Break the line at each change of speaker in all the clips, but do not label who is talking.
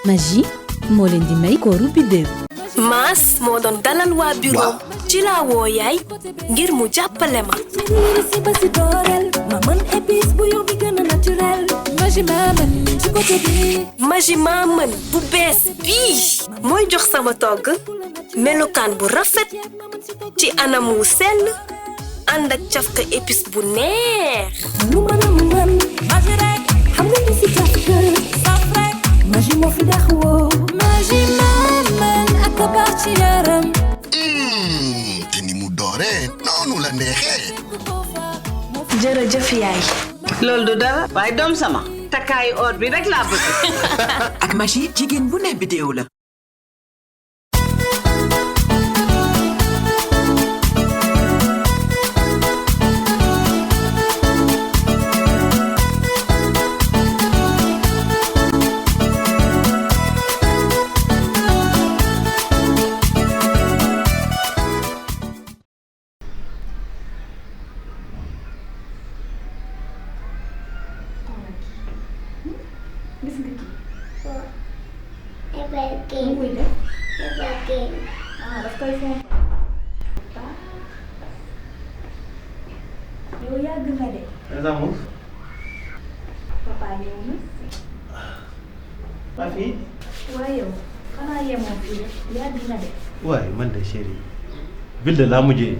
Magie moo leen di may kooru biddéew.
Maas moo doon dalal waa bureau ci laa woo yaay ngir mu jàppale ma. Magie maa mën bu bees bii mooy jox sama togg melokaan bu rafet ci anam wu sell ànd ak cafka épice bu neex. Magie moo fi dàq woo. Magie maa mën ak baax ci yaram.
te ni mu dooree noonu la neexee.
jërëjëf yaay.
loolu du dara waaye doom sama takkaayu or bi rek laa bëgg.
ak Magie jigéen bu ne bidéo la.
yow yàgg nga de. papa ñëw na.
maa fi.
waaye yow xanaa yemoo fii rek yàgg nga de.
waaye man de chéri ville de laa mujjee.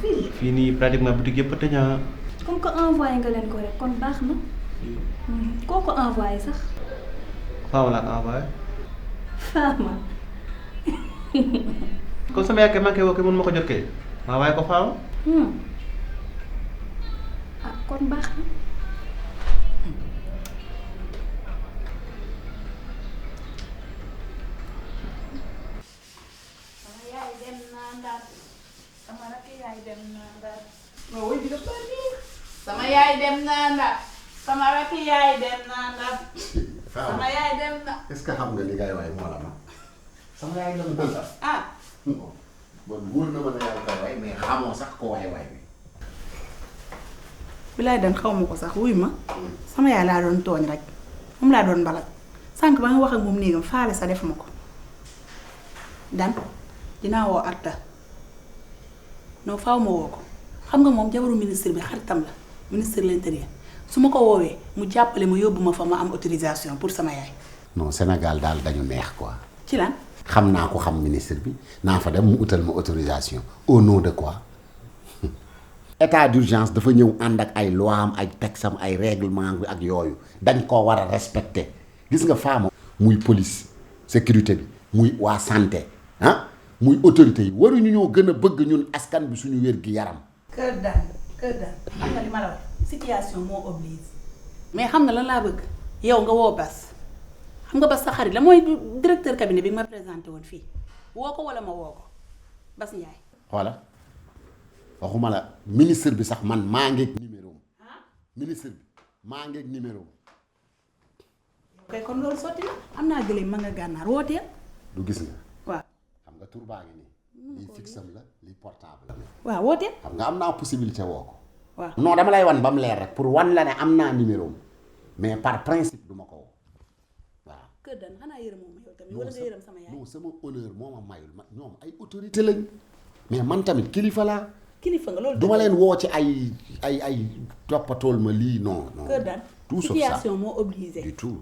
fii.
fii nii pratiquement boutique yëpp a tëj.
comme que envoyé nga leen ko rek kon baax na. koo ko envoyé sax.
Fama laa ko envoyé.
Fama.
comme sama yaakaar maa ngi koy woo kay mën ma ko jot kay maa envoyé ko Fama.
ah kon baax na. sama yaay dem naa Ndar sama rakk yaay dem naa Ndar. sama yaay dem naa Ndar sama rakk yaay dem naa Ndar. sama yaay dem na.
est-ce que xam nga li ngay waay moo la ma. sama yaay dem na sax.
ah.
bon wóor na ma ne yaa koy waay mais xamoo sax ko waay waay bi.
bilaay dan xaw ma ko sax wuy ma sama yaay laa doon tooñ rek moom laa doon mbalak sànq ba nga wax ak moom néegam faale sa def ma ko dan dinaa woo Arta non faaw ma woo ko xam nga moom jabaru ministre bi xaritam la ministre de l'intérieur su ma ko woowee mu jàppale ma yóbbu ma fa ma am autorisation pour sama yaay.
non Sénégal daal dañu neex quoi.
ci lan.
xam naa ko xam ministre bi naa fa dem mu utal ma autorisation au nom de quoi. état d'urgence dafa ñëw ànd ak ay loi am ay texte am ay règlement bi ak yooyu dañ koo war a respecter gis nga Fama. muy police sécurité bi muy waa santé ah muy autorité yi waruñu ñoo gën a bëgg ñun askan bi suñu wér gi yaram.
kër daan xam nga li ma la wax situation moo oblige mais xam nga lan laa bëgg yow nga woo Bas xam nga Bas sa xarit la mooy directeur cabinet bi nga ma présenté woon fii woo ko wala ma woo ko Bas Ndiaye.
voilà waxuma la ministre bi sax man maa ngeeg numéro am ministre bi maa ngeeg numéro am.
kay kon loolu sotti na am naa gëléem ma nga gànnaar wooteel.
du gis nga.
waaw
xam nga tur baa ngi nii. lii fixe am la lii portable la.
waaw wooteel.
xam nga am naa possibilité woo ko.
waaw
non dama lay wan ba mu leer rek pour wan la ne am naa numéro am mais par principe du ma ko woo waaw.
kër dan xanaa yërëm moom yow tamit wala nga yërëm sama yaay.
non sama honneur moo ma mayul ma ñoom ay autorité lañ mais man tamit kilifa laa.
kilifa nga loolu.
du ma leen woo ci ay toppatool ma lii non non.
kër dan
tout sauf ça
situation moo obligé.
du tout.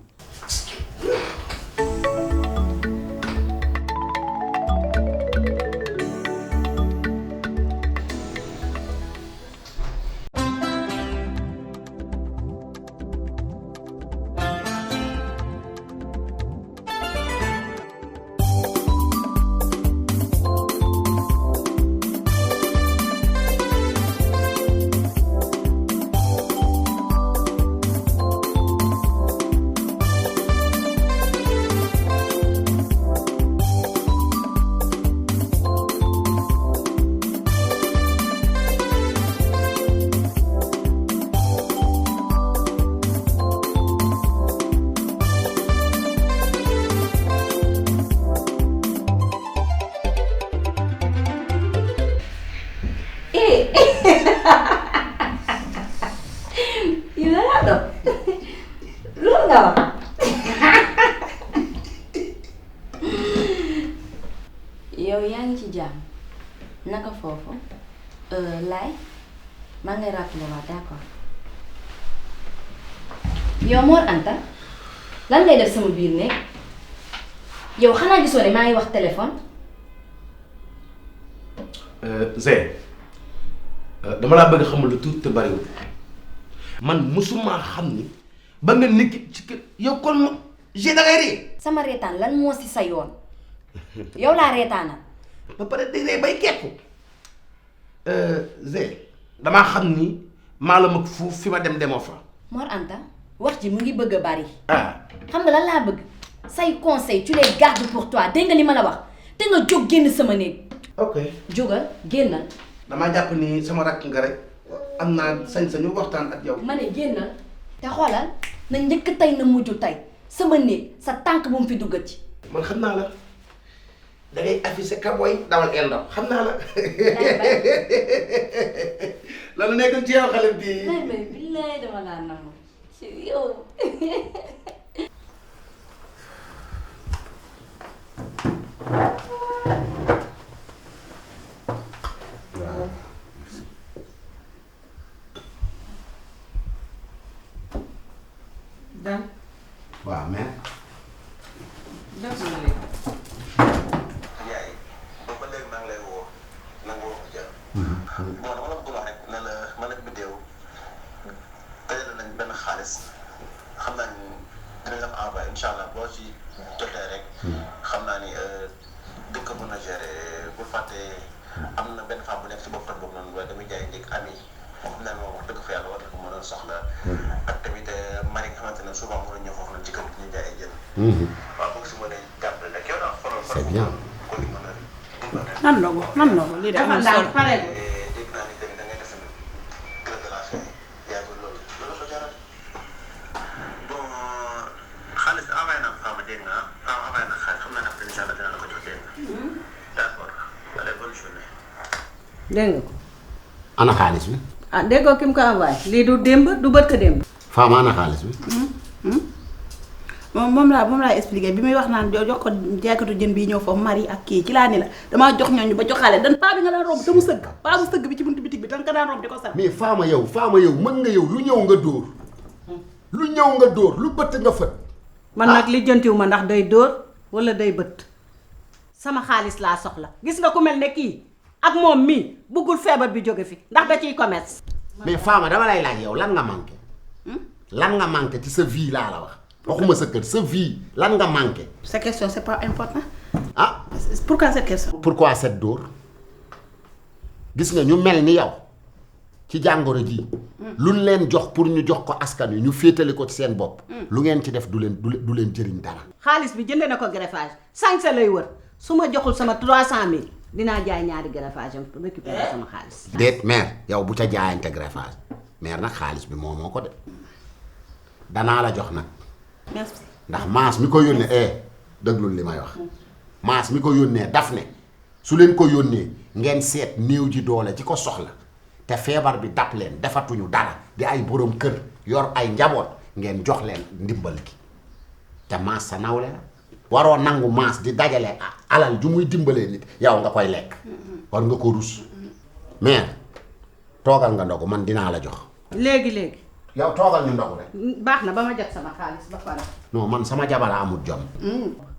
yow yaa ngi ci jàmm naka foofu laay maa ngay rappelé waat d'accord yow Mor Anta lan ngay def sama biir nekk yow xanaa gisoo ne maa ngi wax téléphone.
Zé dama laa bëgg xamul lu tuuti te bariwul man musuma xam ni ba nga nekk ci kër yow kon ma da ngay ree.
sama reetaan lan moo si sa yoon yow laa reetaanal.
ba pare day ree bay kekku Zé damaa xam ni maa la mag fuuf fi ma dem demoo fa.
Mor Anta wax ji mu ngi bëgg a bari.
ah
xam nga lan laa bëgg say conseil tu les gardes pour toi dégg nga li ma la wax te nga jóg génn sama néeg.
ok
jógal génnal.
damaa jàpp ni sama rakk nga rek am naa sañ-sañu waxtaan ak yow.
ma ne génnal te xoolal na njëkk tey na mujj tey sama néeg sa tànk bu mu fi duggat ci.
man xam naa la da ngay affiché kaboy dawal endo xam naa la. lan nekkul ci yow xale bi.
billaay dama laa nam ci yow.
Dan.
waaw mais.
def na léegi.
yaay boobu ba léegi maa ngi lay woo nangu woo ko jël. bon dama la bëgg wax rek ne la man ak Bidew dajale nañ benn xaalis xam naa ni dinañ la ko envoyé incha allah boo ci jotee rek. xam naa ni di nga ko mën a gérer bu fàttee am na benn femme bu nekk ci bopp boobu noonu waaye damay jaay njëkk ami moom xam naa ne moom wax dëgg fa yàlla war na ko mën a soxla. ak tamit mari nga xamante ne souvent mën na ñëw foofu noonu ci kër gi ñu jaay ay jën. waaw bëgg si mën a jàppale rek yow daal xoolal.
c'est bien.
nan ndogu lii de amul solo.
pare
dégg naa ni tamit da ngay def grève de la faim yaa ngi loolu la jaral bon xaalis envoyé naa Fama dégg nga envoyé naa xaalis xam naa ne après incha allah dina la ko jox dégg nga. d'accord allez bonne journée.
dégg nga ko.
ana xaalis bi.
ah déggoo ki mu ko envoyé lii du démb du bët ko démb.
Fama ana xaalis bi.
moom laa expliqué bi muy wax naan jox ko jaaykatu jën bii ñëw foofu mari ak kii ci laa ni la damaa jox ñooñu ba joxaale dan paa bi nga daan romb te mu sëgg paa bu sëgg bi ci buntu bitig bi danga ko daan romb di ko sal
mais Fama yow mën nga yow lu ñëw nga dóor. lu ñëw nga dóor lu bëtt nga fët.
man nag li jëntiwu ma ndax day dóor wala day bët sama xaalis laa soxla gis nga ku mel ne kii ak moom mii buggul feebar bi jóge fi ndax da ciy commerce.
mais Fama dama lay laaj yow lan nga manqué. lan nga manqué ci sa vie laa la wax. waxuma sa kër sa vie lan nga manqué.
sa question c'est pas important.
ah
pourquoi cette question.
pourquoi cette dóor gis nga ñu mel ni yow ci jàngoro ji. luñ leen jox pour ñu jox ko askan wi ñu féetale ko ci seen bopp. lu ngeen ci def du leen jëriñ dara.
xaalis bi jënd na ko greffage sañse lay wër su ma joxul sama 300000 dinaa jaay ñaari greffage am récupérer sama xaalis.
déet mère yow bu ca jaayante greffage mère nag xaalis bi moo ko de danaa la jox nag.
merci.
ndax maas mi ko yónnee déglul li may wax maas mi ko yónnee daf ne su leen ko yónnee ngeen seet néew ji doole ci ko soxla te feebar bi dab leen defatuñu dara di ay borom kër yor ay njaboot ngeen jox leen ndimbal gi te maas sa nawle la waroo nangu maas di dajale alal ju muy dimbalee nit yow nga koy lekk war nga ko rus mais toogal nga ndogu man dinaa la jox
léegi
yow toogal ñu ndogu rek.
baax na ba ma jot sama xaalis ba pare.
non man sama jabara amul jom.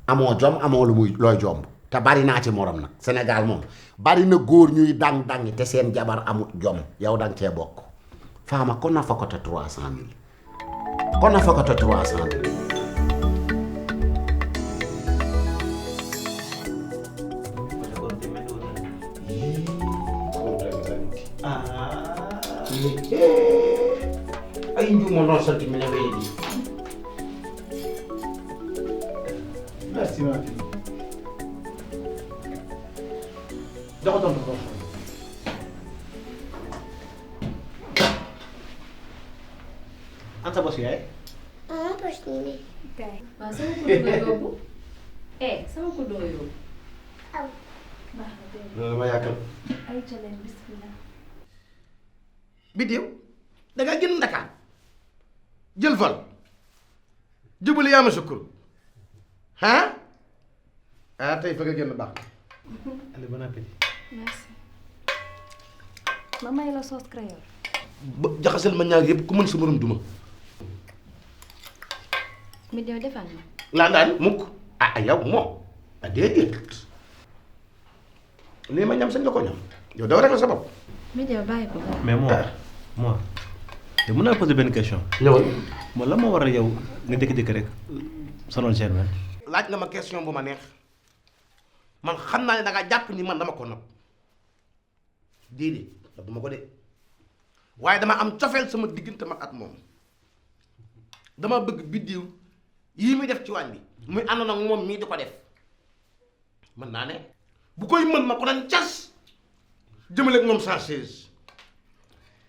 amoo jom amoo looy jomb te bari naa ci morom nag Sénégal moom bari na góor ñuy dang-dangi te seen jabar amul jom yow danga cee bokk. Fama kon na fakkote 300000 kon na fakkote 300000. ay njuuma non santi mi ne wéy di.
merci ma fille. jox tontu ko. an sa bos yaay.
bos nii. waaw sama kudd nga yóbbu. sama kudd nga yóbbu.
loolu ma yàkkal.
ay caleen bismillah.
Bidew da ngaa génn Dakar jël vol jubali yaa ma sukkur ah tey fa nga génn baax
Allez, bon appétit.
merci ma may la sauce créole.
ba jaxasal ma ñaar yëpp ku mën sa morom duma.
mi yow defal ma.
laa daan mukk yow moom déedéet lii ma ñam sañ nga ko ñam yow daw rek la sa bopp.
mi yow bàyyi ko bàyyi.
Mais moi te mën naa poser benn question.
ñëwal.
Moi lan moo waral yow nga jékki-jékki rek sonal Germaine.
laaj nga ma question bu ma neex man xam naa ne da nga jàpp ni man dama ko nopp déedéet bu ma ko de waaye dama am cofeel sama diggante mag ak moom dama bëgg biddiw yii muy def ci waañ bi muy àndoon ak moom mii di ko def mën naa ne bu koy mën ma ko doon cas jëmale ak moom 116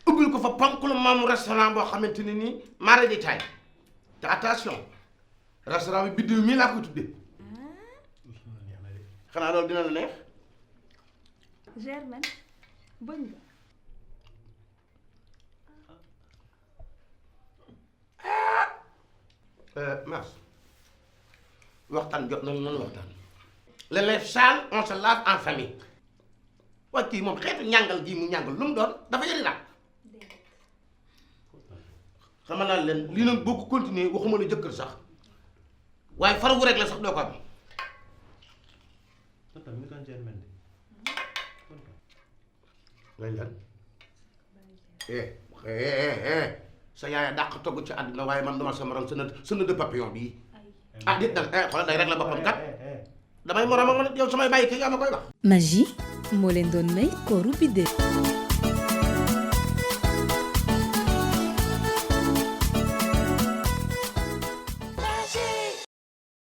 ubbil ko fa pankulu maamu restaurant boo xamante ne nii mara di taay te attention restaurant bi biddiw mii laa koy tuddee xanaa loolu dina la neex.
Germaine bëñ nga.
Mars waxtaan jot nañu noonu waxtaan. le linge sale on se lave en famille. waaye kii moom xeetu ñàngal gii mu ñàngal lu mu doon dafa yëri nag. xam naa leen lii nag boo ko continuer waxuma la jëkkër sax waaye faragu rek la sax doo ko am. ngay lan sa yaaya dàq togg ci àddina waaye man dama sa morom sëna de papillon bii dit nag xoolal day rek la boppam kat damay morom ak man yow samay bàyyi kii yaa ma koy wax.
Maggi moo leen doon may kooru Bidew.